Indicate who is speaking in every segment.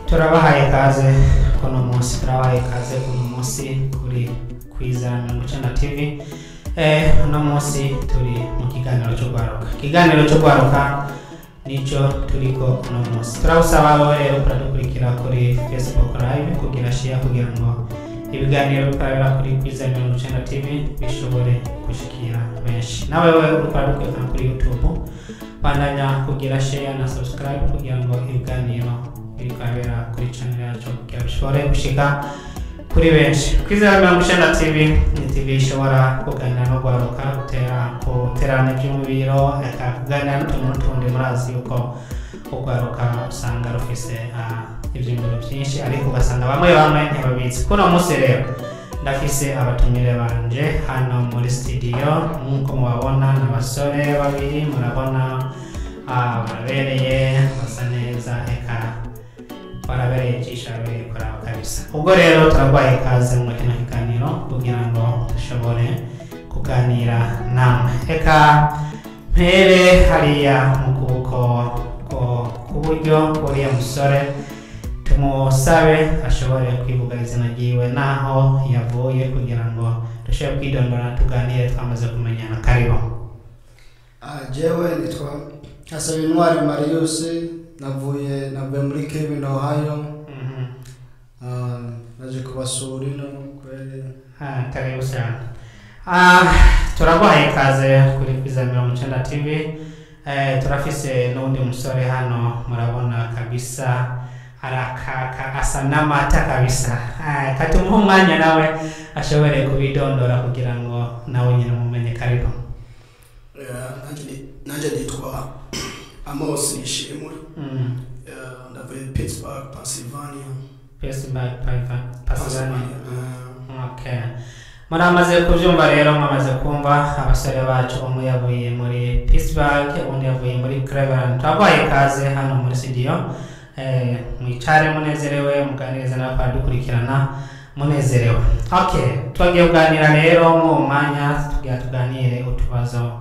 Speaker 1: Turabahaye ikaze kuno munsi, turabahaye ikaze kuno munsi kuri Kwiza 90 TV. Uno munsi turi mu kiganiro cyo kwaruka. Ikiganiro cyo kwaruka nico turiko uno munsi. Turabusaba wowe rero kuradukurikira kuri Facebook Live kugira share kugira ngo ibiganiro bikorera kuri Kwiza 90 TV bishobore gushikira benshi. Nawe wewe uriko uradukurikira kuri YouTube, bandanya kugira share na subscribe kugira ngo ibiganiro birikabera kuri channel yacu kugira bishobore gushika kuri benshi. Kwiza 90 TV ni TV ishobora kuganira no gwaruka, guterana ivyumviro, eka kuganira n'utuntu n'utundi. Murazi yuko ugwaruka usanga rufise ivyumviro vyinshi, ariko ugasanga bamwe bamwe ntibabizi. Kuno munsi rero ndafise abatumire banje hano muri studio, nk'uko mubabona ni abasore babiri, murabona barabereye, basa neza, eka barabereye ijisho, barabereye kuraba kabisa. Ubwo rero turagwaye ikaze mu kino kiganiro kugira ngo dushobore kuganira namwe. Eka mpere hariya mu kuboko k'uburyo uriya musore, tumusabe ashobore kwivuga izina ryiwe naho yavuye kugira ngo dushobore kwidondora tuganire twamaze kumenyana. Karibu.
Speaker 2: Jewe nitwa Hasabintwari Marius, navuye muri Cleveland, Ohio. Naje kubasura ino kweli.
Speaker 1: Karibu sana. Turaguhaye ikaze kuri Kwiza 90 TV. Turafise n'undi musore hano, murabona kabisa arakaka, asa n'amata kabisa. Katumuhe umwanya nawe ashobore kubidondora kugira ngo nawe nyine mumenye. Karibu.
Speaker 3: Nanje nitwa Amos Nishimwe. Ndavuye Pittsburgh, Pennsylvania.
Speaker 1: Pittsburgh, Pennsylvania. Okay. Muramaze kubyumva rero, mwamaze kumva abasore bacu, umwe yavuye muri Pittsburgh, undi yavuye muri Cleveland. Twabaye ikaze hano muri studio. Mwicare munezerewe, muganiriza n'abadukurikirana munezerewe. Okay, twagiye kuganira rero mu mwanya, tugira tuganire utubazo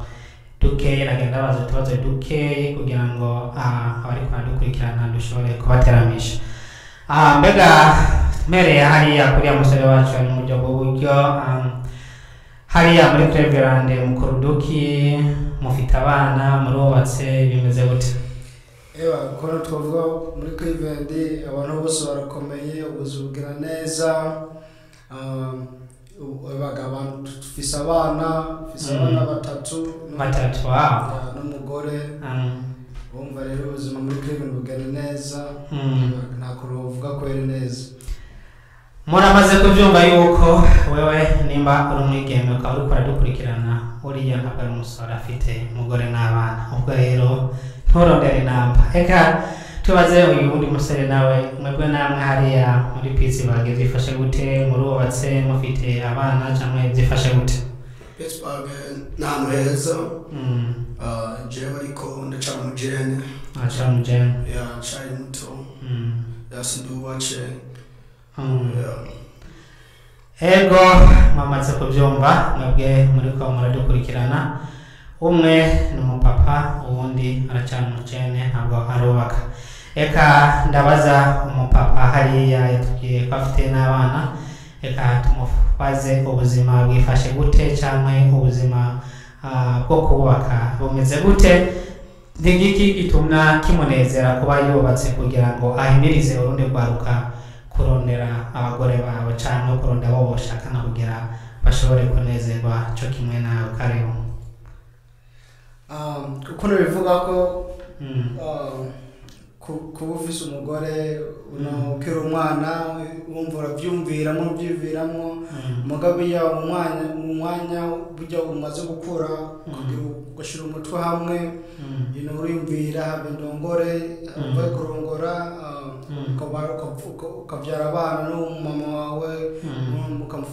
Speaker 1: dukeye, nagenda baza utubazo dukeye kugira ngo abari kudukurikirana dushobore kubateramisha. Mbega mpereye hariya kuriya musore wacu ari mu buryo bw'uburyo, hariya muri Cleveland mukuruduki, mufite abana, murubatse, bimeze gute?
Speaker 2: Ewa, kono twavuga muri Cleveland abantu bose barakomeye, ubuzima bugira neza. Abantu dufise abana, dufise abana batatu,
Speaker 1: batatu, wow.
Speaker 2: N'umugore. Bumva rero ubuzima muri Cleveland bugana neza, nta kuntu bavuga ko ari neza.
Speaker 1: Muramaze kubyumva yuko wewe nimba uri umwigeme ukaba uriko uradukurikirana, uriya ntabwo ari umusore afite umugore n'abana. Ubwo rero nturondere inamba. Eka tubaze uyu wundi musore nawe, mwebwe namwe hariya muri Pittsburgh byifashe gute? Murubatse, mufite abana cyangwa byifashe gute?
Speaker 3: Pittsburgh ni ahantu heza. Jewe ariko ndacari umujene.
Speaker 1: Acari umujene.
Speaker 3: Yeah, ncari muto. Sindubatse.
Speaker 1: Ego, mwamaze kubyumva mwebwe muriko muradukurikirana, umwe ni umupapa uwundi aracyari umukene ntabwo arubaka. Eka ndabaza umupapa hariya yatubwiye ko afite n'abana, eka tumubaze ubuzima bwifashe gute cyangwa ubuzima bwo kubaka bumeze gute, n'igiki gituma kimunezera kuba yubatse kugira ngo ahimirize urundi rwaruka kurondera abagore babo cyangwa kurondera abo boshakana kugira bashobore kunezerwa cyo kimwe nawe. Karibu.
Speaker 2: Ukuntu bivuga ko kuba ufise umugore ukiri umwana, wumva urabyumviramo, ubyiviramo. Mugabo iyo mu mwanya burya umaze gukura, ugashyira umutwe hamwe, uriyumvira, haba indongore, uve kurongora, ukabyara abana n'umumama wawe,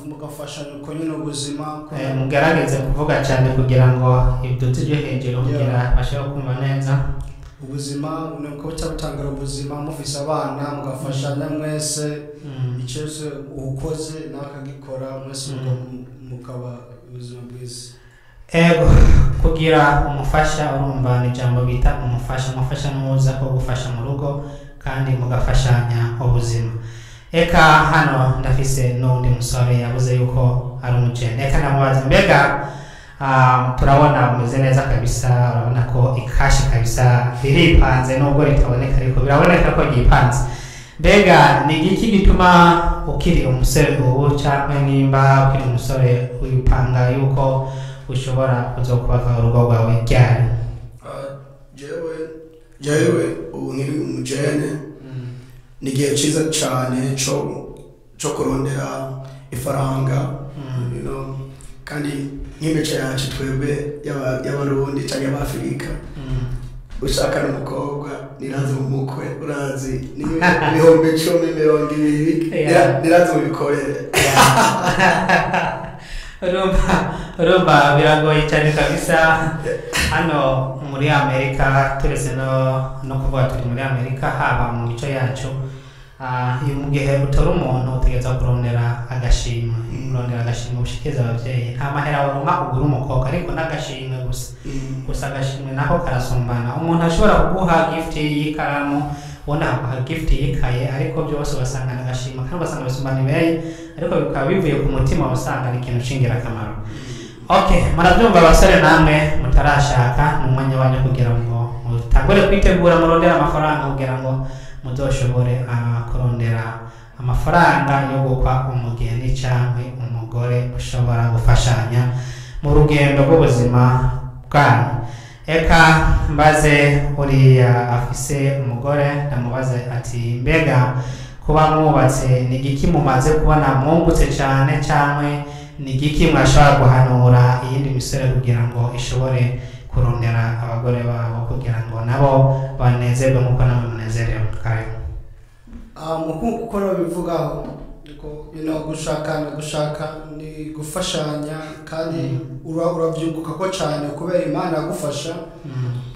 Speaker 2: mugafashanya uko nyine ubuzima.
Speaker 1: Mugerageze kuvuga cyane kugira ngo ibidutsi byo hejuru kugira bashobore kumva neza.
Speaker 2: Ubuzima ni uko butangira ubuzima mufise abana, mugafashanya mwese, icyo cyose ukoze nawe akagikora, mwese mukaba ubuzima bwiza.
Speaker 1: Ego, kugira umufasha, urumva ni ijambo bita umufasha. Umufasha nuza ko gufasha mu rugo kandi mugafashanya ubuzima. Eka hano ndafise n'undi musore yavuze yuko ari umujene. Eka ndamubaza, mbega turabona umeze neza kabisa, urabona ko ikashi kabisa riripanze, nubwo ritaboneka ariko biraboneka ko ryipanze. Mbega ni igiki gituma ukiri umusore ubu, cyangwa nimba ukiri umusore wipanga yuko ushobora kuzokubaka urugo rwawe ryari?
Speaker 3: Jewe ubu nkiri umujene, ni igihe cyiza cyane cyo kurondera ifaranga, kandi nk'imico yacu twebwe y'Abarundi cyangwa y'Abafurika, ushaka n'umukobwa nirazi mu mukwe, urazi ni 10,000, 20,000, nirazi mu bikorere.
Speaker 1: Urumva biragoye cyane kabisa hano muri Amerika, turetse no kuvuga turi muri Amerika, haba mu mico yacu, iyo mu gihe utora umuntu utegereza kurondera agashimwe, kurondera agashimwe ushikiriza ababyeyi. Nta mahera waronka ugura umukobwa, ariko n'agashimwe gusa. Gusa agashimwe naho karasumbana. Umuntu ashobora kuguha gift y'ikaramu, ubundi akaguha gift y'ikaye, ariko byose ugasanga ni agashimwe, kandi ugasanga bisumbana ibeyi, ariko bikaba bivuye ku mutima, usanga ari ikintu c'ingirakamaro. Okay, murabyumva abasore namwe mutarashaka, ni umwanya wanyu kugira ngo mutangure kwitegura, murondere amafaranga kugira ngo muzoshobore kurondera amafaranga yo gukwa umugeni cyangwa umugore ushobora gufashanya mu rugendo rw'ubuzima bwanyu. Eka mbaze uriya afise umugore, ndamubaze ati mbega kuba mwubatse ni igiki mumaze kubona mwungutse cyane, cyangwa ni igiki mwashobora guhanura iyindi misore kugira ngo ishobore kurondera abagore babo kugira ngo nabo banezerwe nk'uko namwe munezerewe? Karibu.
Speaker 2: Uko bivugaho, gushaka ni gufashanya, kandi urabyunguka ko cyane kubera Imana agufasha,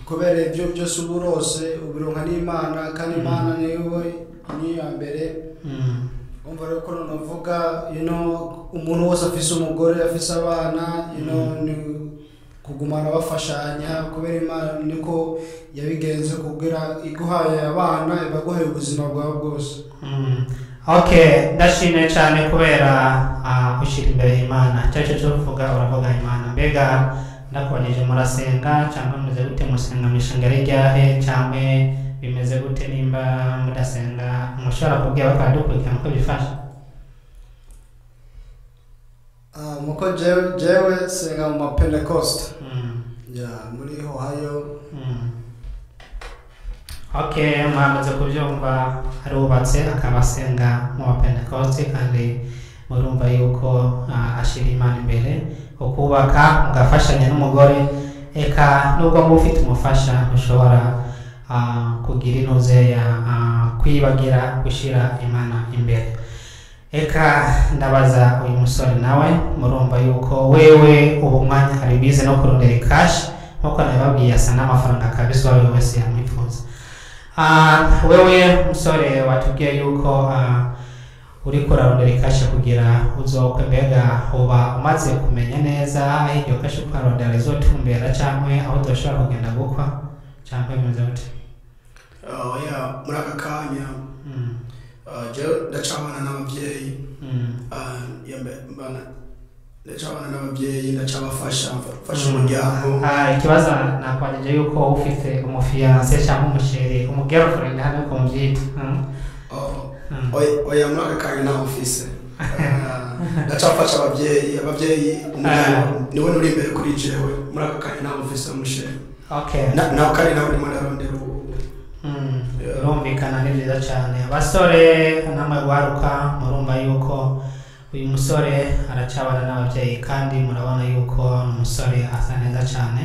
Speaker 2: kubera ibyo byose uba urose ubironka n'Imana, kandi Imana niyo ni iya mbere. Umva rero ko navuga, umuntu wese afise umugore, afise abana, ni kugumana bafashanya, kubera Imana niko yabigenze, kugira iguhaye abana ibaguhaye ubuzima bwawe bwose.
Speaker 1: Okay, ndashimye cyane kubera ushyira imbere Imana. Icyo cyo kuvuga uravuga Imana. Mbega ndakubajije, murasenga cyangwa mumeze gute? Musenga mw'ishengero ryahe, cyangwa bimeze gute? Nimba mudasenga mushobora kubwira bakadukurikirana uko bifasha.
Speaker 2: Muko jewe senga mu Pentecost. Muri Ohio.
Speaker 1: Okay, mwamaze kubyumva, arubatse akaba asenga mu Pentecost, kandi murumva yuko ashira Imana imbere, ukubaka mugafashanya n'umugore. Eka nubwo mufite umufasha ushobora kugira intuze ya kwibagira gushira Imana imbere. Eka ndabaza uyu musore nawe, murumva yuko wewe ubu mwanya ari bize no kurondera cash, nkuko nababwiye asa n'amafaranga kabisa uwo wese yamwifuza. Wewe musore watubwiye yuko uriko urarondera cash kugira uzokwe, mbega uba umaze kumenya neza aho iryo cash uko arondera izotumbera, cyangwa aho udoshobora kugenda gukwa, cyangwa bimeze gute?
Speaker 3: Muri aka kanya jewe ndacabana n'ababyeyi, ndacabana n'ababyeyi, ndacabafasha, mfasha umuryango.
Speaker 1: Ikibazo nakwagije yuko ufite umufiance cyangwa umusheri, umugirlfriend hano uko mubyita.
Speaker 3: Oya, muri aka kanya ntawe mfise. Ndacafasha abavyeyi, umuryango niwe nuri imbere kuri jewe. Muri aka kanya ntawe mfise umu chérie. Nawe kandi nawe ndimo ndarondera ubu.
Speaker 1: Birumvikana, ni byiza cyane. Abasore namwe gwaruka, murumva yuko uyu musore aracabana n'ababyeyi, kandi murabona yuko ni umusore asa neza cyane,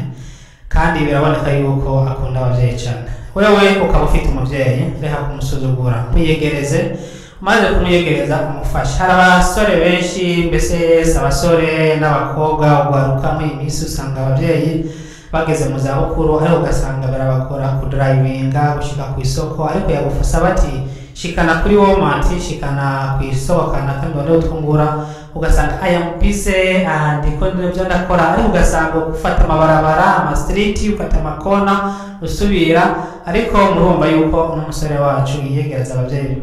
Speaker 1: kandi biraboneka yuko akunda ababyeyi cyane. Wewe ukaba ufite umubyeyi, reka kumusuzugura, mwiyegereze. Umaze kumwiyegereza, umufashe. Hari abasore benshi, mbese si abasore n'abakobwa, ugwaruka muri iyi minsi usanga ababyeyi bageze mu zabukuru, ariko ugasanga barabakora kudrivinga gushika ku isoko, ariko yagufasha bati shikana kuri Walmart, shikana ku isoko kana kandi ubone utwungura, ugasanga I am busy, ndiko ndivyo ndakora, ariko ugasanga ufata amabarabara, ama street, ufata amakona usubira. Ariko murumva yuko uno musore wacu yiyegereza ababyeyi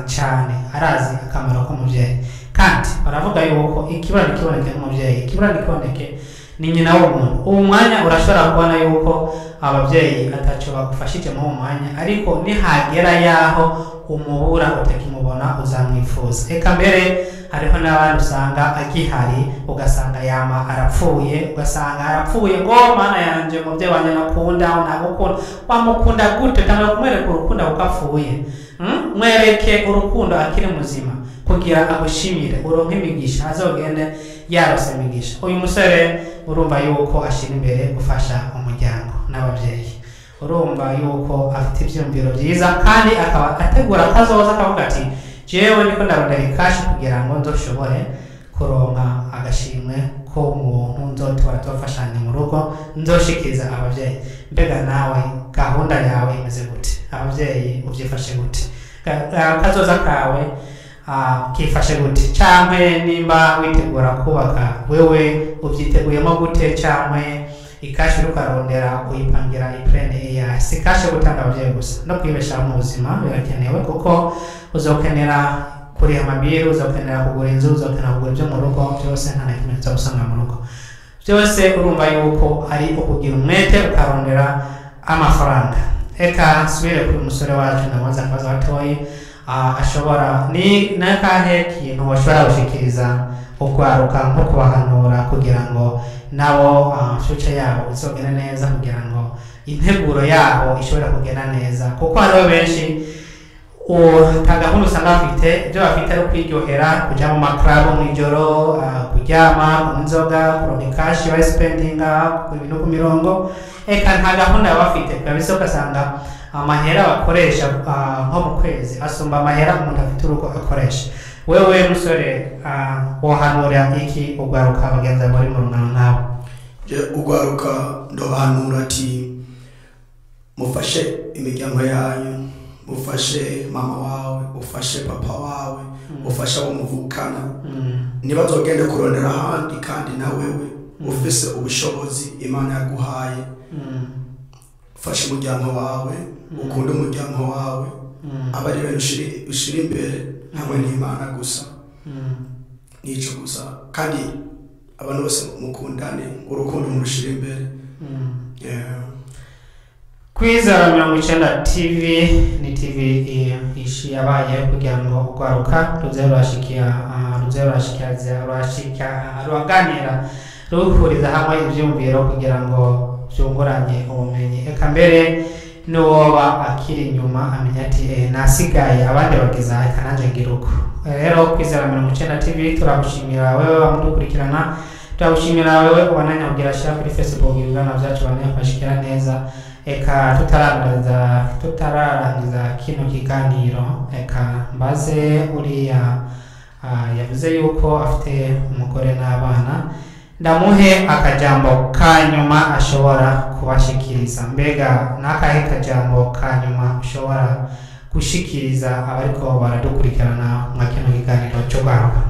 Speaker 1: cyane, arazi akamaro k'umubyeyi. Kandi baravuga yuko ikibura ntikiboneke nk'umubyeyi, ikibura ntikiboneke ni nyina w'umuntu. Uwo mwanya urashobora kubona yuko ababyeyi ataco bagufashije muri uwo mwanya, ariko nihagera yaho umubura utakimubona, uzamwifuza. Eka mbere hariho n'abandi usanga agihari, ugasanga yama arapfuye, ugasanga arapfuye ngo mana yanje, umubyeyi wanjye nakunda, nagukunda. Wamukunda gute? Tanga kumwereka urukundo kuko apfuye. Mwereke urukundo akiri muzima kugira agushimire, uronke imigisha, azogende yarose imigisha. Uyu musore urumva yuko ashira imbere gufasha umuryango n'ababyeyi, urumva yuko afite ibyiyumviro byiza, kandi akaba ategura akazoza, akavuga ati jewe niko ndarondera ikashi kugira ngo nzoshobore kuronka agashimwe ko umuntu nzotora tubafashanya mu rugo, nzoshikiriza ababyeyi. Mbega nawe gahunda yawe imeze gute? Ababyeyi ubyifashe gute? Kazoza kawe kifashe gute? Canke nimba witegura kubaka, wewe ubyiteguyemo gute? Canke ikashi uriko arondera uyipangira i plan ya si cash gutanga abavyeyi gusa, no kwibeshaho mu buzima birakenewe, kuko uzokenera kuriha ama bills, uzokenera kugura inzu, uzokenera kugura ibyo mu rugo byose, nta na kimwe uzosanga mu rugo byose. Urumva yuko ari ukugira umwete ukarondera amafaranga. Reka nsubire kuri umusore wacu, ndamubaza akabazo gatoyi. Ashobora ni nakahe kintu washobora gushikiriza ukwaruka, nko kubahanura kugira ngo nabo future yabo izogende neza, kugira ngo integuro yabo ishobore kugenda neza? Kuko hariho benshi nta gahunda usanga bafite, ibyo bafite ari ukwiryohera, kujya mu ma club mw'ijoro, kuryama, kunywa inzoga, kuronka ikashi bayisipendinga, kugura ibintu ku mirongo. Eka nta gahunda baba bafite kabisa. Ugasanga amahera bakoresha nko mu kwezi asumba amahera umuntu afite urugo akoresha. Wewe musore, wohanura iki ugwaruka bagenzi bawe bari mu rungano nk'abo?
Speaker 3: Je ugwaruka ndobanura ati mufashe imiryango yanyu, mufashe mama wawe, ufashe papa wawe, ufashe abo muvukana. Ntibazogende kurondera ahandi kandi na wewe ufise ubushobozi Imana yaguhaye. Fasha umuryango wawe, ukunde umuryango wawe, aba ari ibintu ushira imbere hamwe n'Imana gusa. Nico gusa. Kandi abantu bose mukundane, urukundo murushira imbere. Yeah.
Speaker 1: Kwizera 90 TV ni TV ishi yabaye kugira ngo ugwaruka ruze rurashikia, ruze rurashikia, rurashika, ruraganira, ruhuriza hamwe ivyumviro kugira ngo byunguranye ubumenyi. Eka mbere n'uwoba akiri inyuma amenya ati nasigaye, abandi bageza, eka nanje ngira uko. Rero Kwizera 90 TV turagushimira wewe wamudukurikirana, turagushimira wewe ubandanya kugira share kuri Facebook, ibiganiro byacu bandanya kubashikira neza. Eka tutararangiza kino kiganiro, eka mbaze uriya yavuze yuko afite umugore n'abana, ndamuhe akajambo ka nyuma ashobora kubashikiriza. Mbega n'akahe kajambo ka nyuma ushobora gushikiriza abariko baradukurikirana mwa kino kiganiro cyo gwaruka?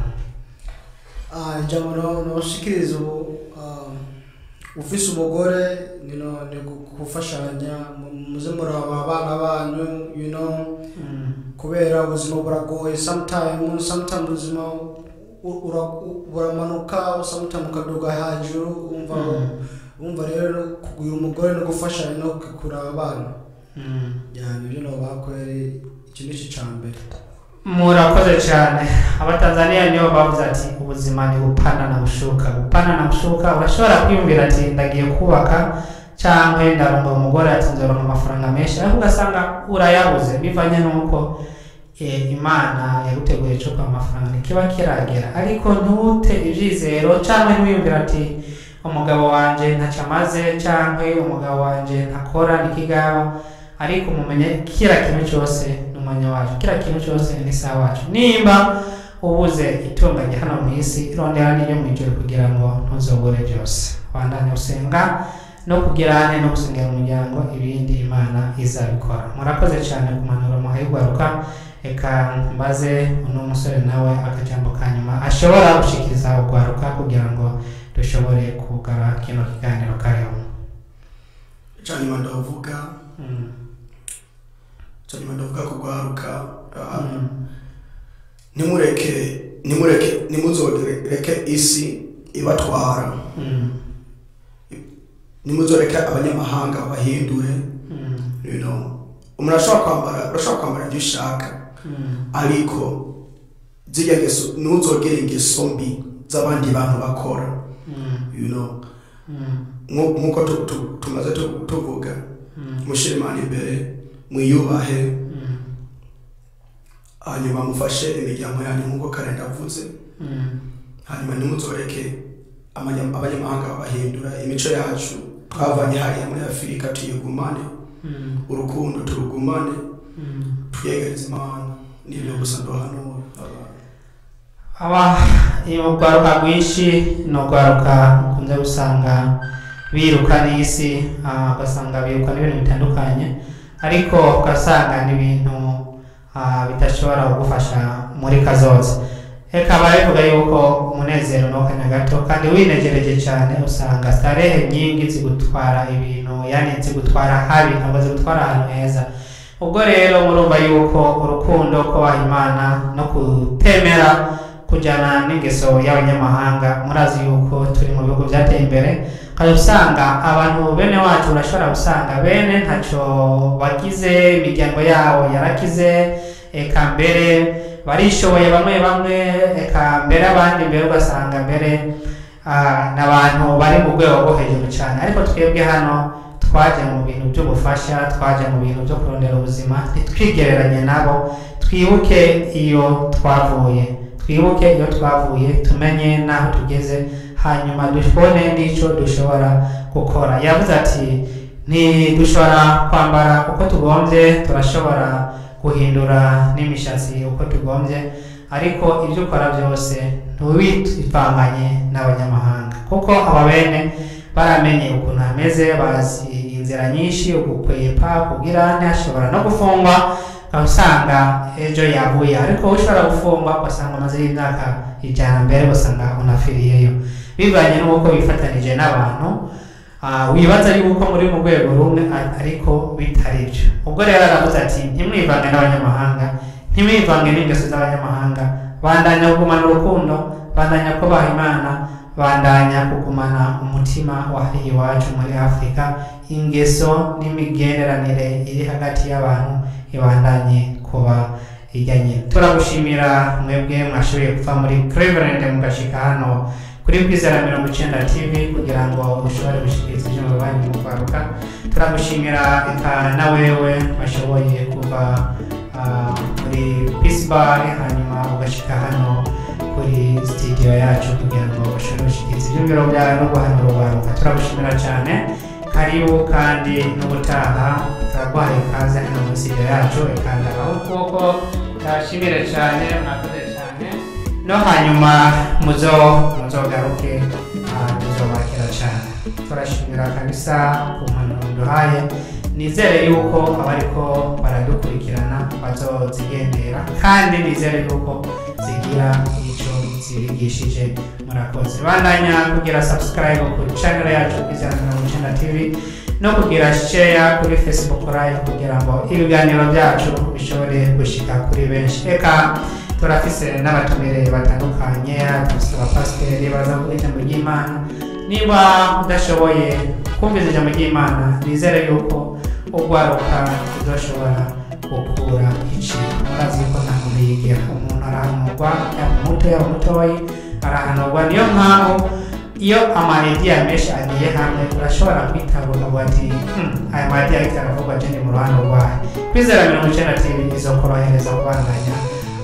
Speaker 2: Ijambo noshikiriza ubu, ufise umugore, ni gufashanya, muze muraba abana banyu, kubera ubuzima buragoye. Sometime ubuzima buramanuka, sometime ukaduga hejuru. Umva rero, kugira umugore no gufashanya no kuraba abana. Ya, nibyo nobaha kweri, iki ni cyo ca mbere.
Speaker 1: Murakoze cyane. Abatanzania nibo bavuze ati ubuzima ni gupanda na gushuka, gupanda na gushuka. Urashobora kwiyumvira ati ndagiye kubaka cyangwa ndaronga umugore, ati nzoronka amafaranga menshi, ariko ugasanga urayabuze bivanye n'uko Imana yaguteguye cyo kwa amafaranga ntikiba kiragera. Ariko ntute ibyizero cyangwa ntiwiyumvira ati umugabo wanje ntacyo amaze cyangwa umugabo wanje ntakora nikigaba, ariko mumenye kila kintu cyose n'umwanya wacu, kila kintu cyose n'isaha wacu. Nimba ubuze itunga rya hano mu isi, rondera n'iryo mu ijuru kugira ngo ntuzobure byose. Bandanye usenga no kugira no gusengera umuryango, ibindi Imana izabikora. Murakoze cyane ku mpanuro muhaye ugwaruka. Reka mbaze uno musore nawe akajambo ka nyuma ashobora gushikiriza ugwaruka kugira ngo dushobore kugara kino kiganiro karimo.
Speaker 3: Icyanyuma ndavuga kugwaruka, nimureke nimuzoreke isi ibatwara, nimuzoreke abanyamahanga bahindure. You know, umuntu urashobora kwambara ibyo ushaka, ariko zirya ngeso ntuzogere ingeso mbi z'abandi bantu bakora. You know, nkuko tumaze tuvuga, mushyire Imana imbere, mwiyubahe, hanyuma mufashe imiryango yanyu nkuko kare ndavuze, hanyuma ntimuzoreke abanyamahanga babahindura. Imico yacu twavanye hariya muri Afurika tuyigumane, urukundo turugumane, twiyegereze Imana. Nibyo gusa ndohanura.
Speaker 1: Aba urwaruka rwinshi ni urwaruka ukunze gusanga biruka n'isi, ugasanga biruka n'ibintu bitandukanye, ariko ugasanga n'ibintu bidashobora kugufasha muri kazoza. Eka barabivuga yuko umunezero ni uw'akanya gato, kandi winegereje cyane usanga starehe nyingi zigutwara ibintu, yani zigutwara habi, ntabwo zigutwara ahantu heza. Ubwo rero murumva yuko urukundo kubaha Imana no kutemera kujyana n'ingeso y'abanyamahanga, murazi yuko turi mu bihugu byateye imbere, kandi usanga abantu bene wacu urashobora gusanga bene ntacyo bagize, imiryango yabo yarakize, eka mbere barishoboye bamwe bamwe, eka mbere abandi mbere ugasanga mbere n'abantu bari mu rwego rwo hejuru cyane. Ariko twebwe hano twaje mu bintu by'ubufasha, twaje mu bintu byo kurondera ubuzima, ntitwigereranye nabo, twibuke iyo twavuye, twibuke iyo twavuye, tumenye n'aho tugeze, hanyuma dubone n'icyo dushobora gukora. Yavuze ati ntidushobora kwambara uko tugombye, turashobora guhindura n'imishatsi uko tugombye, ariko ibyo ukora byose ntubivanganye n'abanyamahanga, kuko aba bene baramenye ukuntu hameze, bazi inzira nyinshi, ugukwepa kugira ntashobora no gufungwa, usanga ejo yavuye. Ariko ushobora gufungwa ugasanga amaze y'imyaka 100 mbere, ugasanga unafiriyeyo, bivanye n'uko bifatanije n'abantu wibaza yuko muri mu rwego rumwe, ariko bitari byo. Ubwo rero aravuze ati ntimwivange n'abanyamahanga, ntimwivange n'ingeso z'abanyamahanga, bandanya kugumana urukundo, bandanya kubaha Imana, bandanya kugumana umutima wahariye iwacu muri Afurika, ingeso n'imigenderanire iri hagati y'abantu ibandanye kuba ijyanye. Turagushimira mwebwe mwashoboye kuva muri Cleveland mugashika hano kuri Kwizera 90 TV kugira ngo ushobore gushikiriza ijambo banyu mu kwaruka. Turagushimira eka na wewe washoboye kuva muri Pittsburgh hanyuma ugashika hano kuri studio yacu kugira ngo ushobore gushikiriza ibyumviro byawe no guhanura urwaruka. Turagushimira cyane, karibu kandi n'ubutaha turaguhaye ikaze hano muri studio yacu. Eka ndabaha ukuboko, ndabashimire cyane, mwakoze cyane, no hanyuma muzogaruke, tuzobakira cyane. Turashimira kabisa ku mpanuro muduhaye, nizere yuko abariko baradukurikirana bazozigendera, kandi nizere yuko zigira icyo zibigishije. Murakoze, bandanya kugira subscribe ku channel yacu Kwizera 90 TV no kugira share kuri Facebook live kugira ngo ibiganiro byacu bishobore gushika kuri benshi. Eka turafise n'abatumire batandukanye, turafise abapasiteri baza kuvuga ijambo ry'Imana. Niba udashoboye kumviriza ijambo ry'Imana, nizere yuko ugwaruka uzoshobora gukura iki. Murazi ko nta muntu yigira. Umuntu arahanurwa, yaba muto yaba mutoyi arahanurwa. Niyo mpamvu iyo ama idea menshi agiye hamwe urashobora kwitabura ukavuga ati: Aya ma idea ariko aravugwa, je ndi mu ruhande rwayo." Kwizera 90 TV izokorohereza kubandanya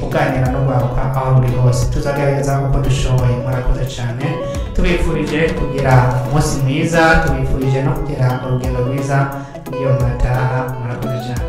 Speaker 1: uganira n'urwaruka aho ruri hose. Tuzagerageza uko dushoboye. Murakoze cyane, tubifurije kugira umunsi mwiza, tubifurije no kugira urugendo rwiza iyo mwataha. Murakoze cyane.